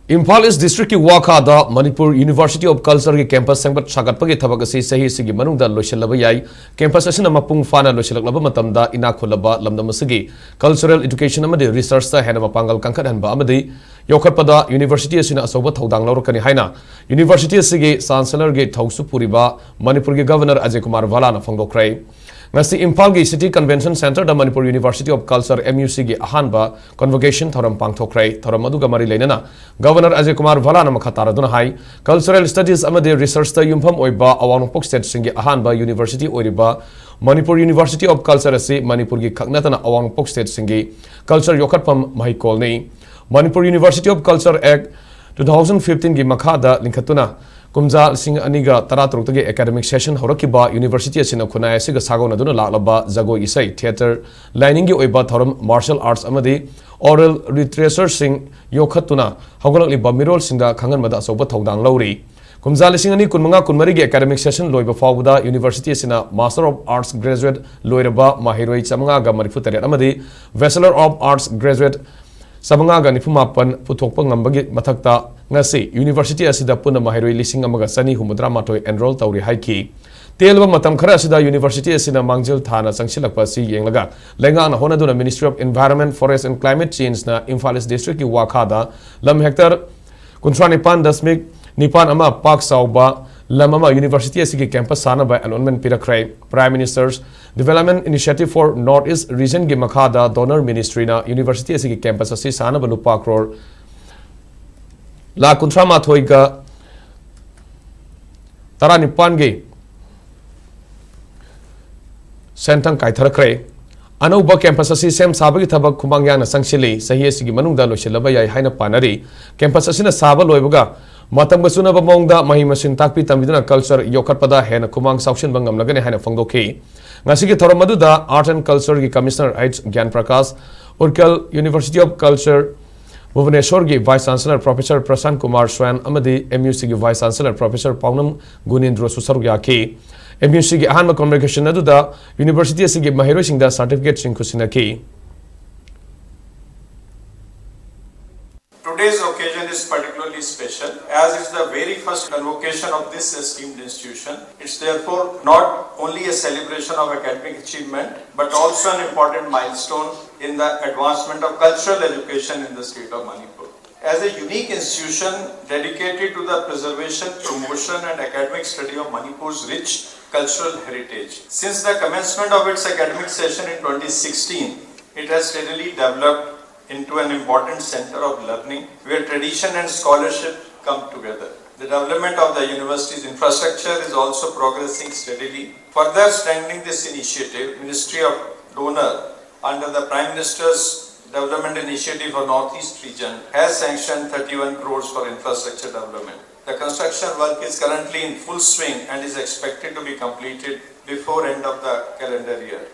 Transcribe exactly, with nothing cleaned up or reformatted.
ꯏꯝꯐꯥꯜ ꯏꯁ ꯗꯤꯁꯇ꯭ꯔꯤꯛꯀꯤ ꯋꯥꯈꯥꯗ Manipur university of ꯀꯜꯆꯔꯒꯤ campus ꯁꯦꯝꯒꯠ ꯁꯥꯒꯠꯄꯒꯤ ꯊꯕꯛ ꯑꯁꯤ ꯆꯍꯤ ꯑꯁꯤꯒꯤ ꯃꯅꯨꯡꯗ ꯂꯣꯏꯁꯤꯜꯂꯕ ꯌꯥꯏ꯫ ꯀꯦꯝꯄꯁ ꯑꯁꯤꯅ ꯃꯄꯨꯡ ꯐꯥꯅ ꯂꯣꯏꯁꯤꯜꯂꯛꯂꯕ ꯃꯇꯝꯗ ꯏꯅꯥꯛ ꯈꯨꯜꯂꯕ ꯂꯝꯗꯝ ꯑꯁꯤꯒꯤ ꯀꯜꯆꯔꯦꯜ, ꯏꯗꯨꯀꯦꯁꯟ ꯑꯃꯗꯤ ꯔꯤꯁꯔꯁꯇ ꯍꯦꯟꯅ ꯃꯄꯥꯡꯒꯜ ꯀꯟꯈꯠꯍꯟꯕ ꯑꯃꯗꯤ ꯌꯣꯛꯈꯠꯄꯗ ꯌꯨꯅꯤꯚꯔꯁꯤꯇꯤ ꯑꯁꯤꯅ ꯑꯆꯧꯕ ꯊꯧꯗꯥꯡ ꯂꯧꯔꯛꯀꯅꯤ ꯍꯥꯏꯅ ꯌꯨꯅꯤꯚꯔꯁꯤꯇꯤ ꯑꯁꯤꯒꯤ ꯆꯥꯟꯁꯦꯂꯔꯒꯤ ꯊꯧꯁꯨ ꯄꯨꯔꯤꯕ ꯃꯅꯤꯄꯨꯔꯒꯤ ꯒꯚꯔꯅꯔ ꯑꯖꯌ ꯀꯨꯃꯥꯔ ꯚꯜꯂꯥꯅ ꯐꯣꯡꯗꯣꯛꯈ꯭ꯔꯦ꯫ ꯉꯁꯤ ꯏꯝꯐꯥꯜꯒꯤ ꯁꯤꯇꯤ ꯀꯟꯚꯦꯟꯁꯟ ꯁꯦꯟꯇꯔꯗ Manipur university of culture, M U ꯁꯤꯒꯤ ꯑꯍꯥꯟꯕ ꯀꯟꯚꯣꯀꯦꯁꯟ ꯊꯧꯔꯝ ꯄꯥꯡꯊꯣꯛꯈ꯭ꯔꯦ꯫ ꯊꯧꯔꯝ ꯑꯗꯨꯒ ꯃꯔꯤ ꯂꯩꯅꯅ ꯒꯚꯔꯅꯔ ꯑꯖꯌ ꯀꯨꯃꯥꯔ ꯚꯜꯂꯥꯅ ꯃꯈꯥ ꯇꯥꯔꯗꯨꯅ ꯍꯥꯏ, ꯀꯜꯆꯔꯦꯜ ꯁ꯭ꯇꯗꯤꯁ ꯑꯃꯗꯤ ꯔꯤꯁꯔꯁꯇ ꯌꯨꯝꯐꯝ ꯑꯣꯏꯕ ꯑꯋꯥꯡ ꯅꯣꯡꯄꯣꯛ ꯁ꯭ꯇꯦꯠꯁꯤꯡꯒꯤ ꯑꯍꯥꯟꯕ ꯌꯨꯅꯤꯚꯔꯁꯤꯇꯤ ꯑꯣꯏꯔꯤꯕ ꯃꯅꯤꯄꯨꯔ ꯌꯨꯅꯤꯚꯔꯁꯤꯇꯤ ꯑꯣꯐ ꯀꯜꯆꯔ ꯑꯁꯤ ꯃꯅꯤꯄꯨꯔꯒꯤ ꯈꯛ ꯅꯠꯇꯅ ꯑꯋꯥꯡ ꯅꯣꯡꯄꯣꯛ ꯁ꯭ꯇꯦꯠꯁꯤꯡꯒꯤ ꯀꯜꯆꯔ ꯌꯣꯛꯈꯠꯐꯝ ꯃꯍꯩꯀꯣꯜꯅꯤ꯫ Manipur university of culture act two thousand ꯐꯤꯐꯇꯤꯟꯒꯤ ꯃꯈꯥꯗ ꯂꯤꯡꯈꯠꯇꯨꯅ ꯀꯨꯝꯖꯥ ꯂꯤꯁꯤꯡ ꯑꯅꯤꯒ ꯇꯔꯥꯇꯔꯨꯛꯇꯒꯤ ꯑꯦꯀꯥꯗꯃꯤꯛ ꯁꯦꯁꯟ ꯍꯧꯔꯛꯈꯤꯕ ꯌꯨꯅꯤꯚꯔꯁꯤꯇꯤ ꯑꯁꯤꯅ ꯈꯨꯟꯅꯥꯏ ꯑꯁꯤꯒ ꯁꯥꯒꯣꯟꯅꯗꯨꯅ ꯂꯥꯛꯂꯕ ꯖꯒꯣꯏ ꯏꯁꯩ, ꯊꯤꯌꯦꯇꯔ, ꯂꯥꯏꯅꯤꯡꯒꯤ ꯑꯣꯏꯕ ꯊꯧꯔꯝ, ꯃꯥꯔꯁꯦꯜ ꯑꯥꯔꯠꯁ ꯑꯃꯗꯤ ꯑꯣꯔꯦꯜ ꯂꯤꯇꯔꯦꯆꯔꯁꯤꯡ ꯌꯣꯛꯈꯠꯇꯨꯅ ꯍꯧꯒꯠꯂꯛꯂꯤꯕ ꯃꯤꯔꯣꯜꯁꯤꯡꯗ ꯈꯪꯍꯟꯕꯗ ꯑꯆꯧꯕ ꯊꯧꯗꯥꯡ ꯂꯧꯔꯤ꯫ ꯀꯨꯝꯖꯥ ꯂꯤꯁꯤꯡ ꯑꯅꯤ ꯀꯨꯟꯃꯉꯥ ꯀꯨꯟꯃꯔꯤꯒꯤ ꯑꯦꯀꯥꯗꯃꯤꯛ ꯁꯦꯁꯟ ꯂꯣꯏꯕ ꯐꯥꯎꯕꯗ ꯌꯨꯅꯤꯚꯔꯁꯤꯇꯤ ꯑꯁꯤꯅ ꯃꯥꯁꯇꯔ ꯑꯣꯐ ꯑꯥꯔꯠꯁ ꯒ꯭ꯔꯦꯖꯨꯑꯦꯠ ꯂꯣꯏꯔꯕ ꯃꯍꯩꯔꯣꯏ ꯆꯥꯃꯉꯥꯒ ꯃꯔꯤꯐꯨ ꯇꯔꯦꯠ ꯑꯃꯗꯤ ꯕꯦꯆꯦꯂꯔ ꯑꯣꯐ ꯑꯥꯔꯠꯁ ꯒ꯭ꯔꯦꯖꯨꯑꯦꯠ ꯆꯥꯃꯉꯥꯒ ꯅꯤꯐꯨ ꯃꯥꯄꯟ ꯄꯨꯊꯣꯛꯄ ꯉꯝꯕꯒꯤ ꯃꯊꯛꯇ ꯉꯁꯤ ꯌꯨꯅꯤꯚꯔꯁꯤꯇꯤ ꯑꯁꯤꯗ ꯄꯨꯟꯅ ꯃꯍꯩꯔꯣꯏ ꯂꯤꯁꯤꯡ ꯑꯃꯒ ꯆꯅꯤ ꯍꯨꯝꯐꯨꯇꯔꯥ ꯃꯥꯊꯣꯏ ꯑꯦꯟꯔꯣꯜ ꯇꯧꯔꯤ ꯍꯥꯏꯈꯤ꯫ ꯇꯦꯜꯂꯕ ꯃꯇꯝ ꯈꯔ ꯑꯁꯤꯗ ꯌꯨꯅꯤꯚꯔꯁꯤꯇꯤ ꯑꯁꯤꯅ ꯃꯥꯡꯖꯤꯜ ꯊꯥꯅ ꯆꯪꯁꯤꯜꯂꯛꯄ ꯑꯁꯤ ꯌꯦꯡꯂꯒ ꯂꯩꯉꯥꯛꯅ ꯍꯣꯠꯅꯗꯨꯅ Ministry of Environment, Forest and Climate Changeꯅ Imphal ꯏꯁ ꯗꯤꯁꯇ꯭ꯔꯤꯛꯀꯤ ꯋꯥꯈꯥꯗ ꯂꯝ ꯍꯦꯛꯇꯔ ꯀꯨꯟꯊ꯭ꯔꯥ ꯅꯤꯄꯥꯟ ꯗꯁꯃꯤꯛ ꯅꯤꯄꯥꯟ ꯑꯃ ꯄꯥꯛ ꯆꯥꯎꯕ ꯂꯝ ꯑꯃ ꯌꯨꯅꯤꯚꯔꯁꯤꯇꯤ ꯑꯁꯤꯒꯤ ꯀꯦꯝꯄꯁ ꯁꯥꯅꯕ ꯑꯦꯂꯣꯠꯃꯦꯟ ꯄꯤꯔꯛꯈ꯭ꯔꯦ꯫ Prime Minister's Development Initiative for North East Regionꯒꯤ ꯃꯈꯥꯗ ꯗꯣꯅꯔ ꯃꯤꯅꯤꯁꯇ꯭ꯔꯤꯅ ꯌꯨꯅꯤꯚꯔꯁꯤꯇꯤ ꯑꯁꯤꯒꯤ ꯀꯦꯝꯄꯁ ꯑꯁꯤ ꯁꯥꯅꯕ ꯂꯨꯄꯥ ꯀ꯭ꯔꯣꯔ ꯂꯥꯈ ꯀꯨꯟꯊ꯭ꯔꯥ ꯃꯥꯊꯣꯏꯒ ꯇꯔꯥꯅꯤꯄꯥꯟꯒꯤ ꯁꯦꯟꯊꯪ ꯀꯥꯏꯊꯔꯛꯈ꯭ꯔꯦ꯫ ꯑꯅꯧꯕ ꯀꯦꯝꯄꯁ ꯑꯁꯤ ꯁꯦꯝ ꯁꯥꯕꯒꯤ ꯊꯕꯛ ꯈꯨꯃꯥꯡ ꯌꯥꯡꯅ ꯆꯪꯁꯤꯜꯂꯤ꯫ ꯆꯍꯤ ꯑꯁꯤꯒꯤ ꯃꯅꯨꯡꯗ ꯂꯣꯏꯁꯤꯜꯂꯕ ꯌꯥꯏ ꯍꯥꯏꯅ ꯄꯥꯅꯔꯤ꯫ ꯀꯦꯝꯄꯁ ꯑꯁꯤꯅ ꯁꯥꯕ ꯂꯣꯏꯕꯒ ꯃꯇꯝꯒ ꯆꯨꯅꯕ ꯃꯑꯣꯡꯗ ꯃꯍꯩ ꯃꯁꯤꯡ ꯇꯥꯛꯄꯤ ꯇꯝꯕꯤꯗꯨꯅ ꯀꯜꯆꯔ ꯌꯣꯛꯈꯠꯄꯗ ꯍꯦꯟꯅ ꯈꯨꯃꯥꯡ ꯆꯥꯎꯁꯤꯟꯕ ꯉꯝꯂꯒꯅꯤ ꯍꯥꯏꯅ ꯐꯣꯡꯗꯣꯛꯈꯤ꯫ ꯉꯁꯤꯒꯤ ꯊꯧꯔꯝ ꯑꯗꯨꯗ Art and Cultureꯒꯤ Commissioner H ꯒ꯭ꯌꯥꯟ ꯄ꯭ꯔꯀꯥꯁ, ꯎꯠꯀꯜ University of Culture ꯚꯨꯕꯅꯦꯁꯣꯔꯒꯤ Vice Chancellor Professor ꯄ꯭ꯔꯁꯥꯟ Kumar ꯁ꯭ꯋꯥꯟ ꯑꯃꯗꯤ ꯑꯦꯝ ꯌꯨ ꯁꯤꯒꯤ Vice Chancellor Professor ꯄꯥꯎꯅꯝ ꯒꯨꯅꯦꯟꯗ꯭ꯔꯣꯁꯨ ꯁꯔꯨꯛ ꯌꯥꯈꯤ꯫ ꯑꯦꯝ ꯌꯨ ꯁꯤꯒꯤ ꯑꯍꯥꯟꯕ ꯀꯟꯚꯣꯀꯦꯁꯟ ꯑꯗꯨꯗ ꯌꯨꯅꯤꯚꯔꯁꯤꯇꯤ ꯑꯁꯤꯒꯤ ꯃꯍꯩꯔꯣꯏꯁꯤꯡꯗ ꯁꯥꯔꯇꯤꯐꯤꯀꯦꯠꯁꯤꯡ ꯈꯨꯠꯁꯤꯟꯅꯈꯤ꯫ Today Today's occasion is particularly special as it's the very first convocation of this esteemed institution. It's therefore not only a celebration of academic achievement but also an important milestone in the advancement of cultural education in the state of Manipur. As a unique institution dedicated to the preservation, promotion, and academic study of Manipur's rich cultural heritage. Since the commencement of its academic session in twenty sixteen, it has steadily developed into an important center of learning where tradition and scholarship come together. The development of the university's infrastructure is also progressing steadily. Further strengthening this initiative, Ministry of DoNER under the Prime Minister's Development Initiative for Northeast Region has sanctioned thirty-one crores for infrastructure development. The construction work is currently in full swing and is expected to be completed before end of the calendar year.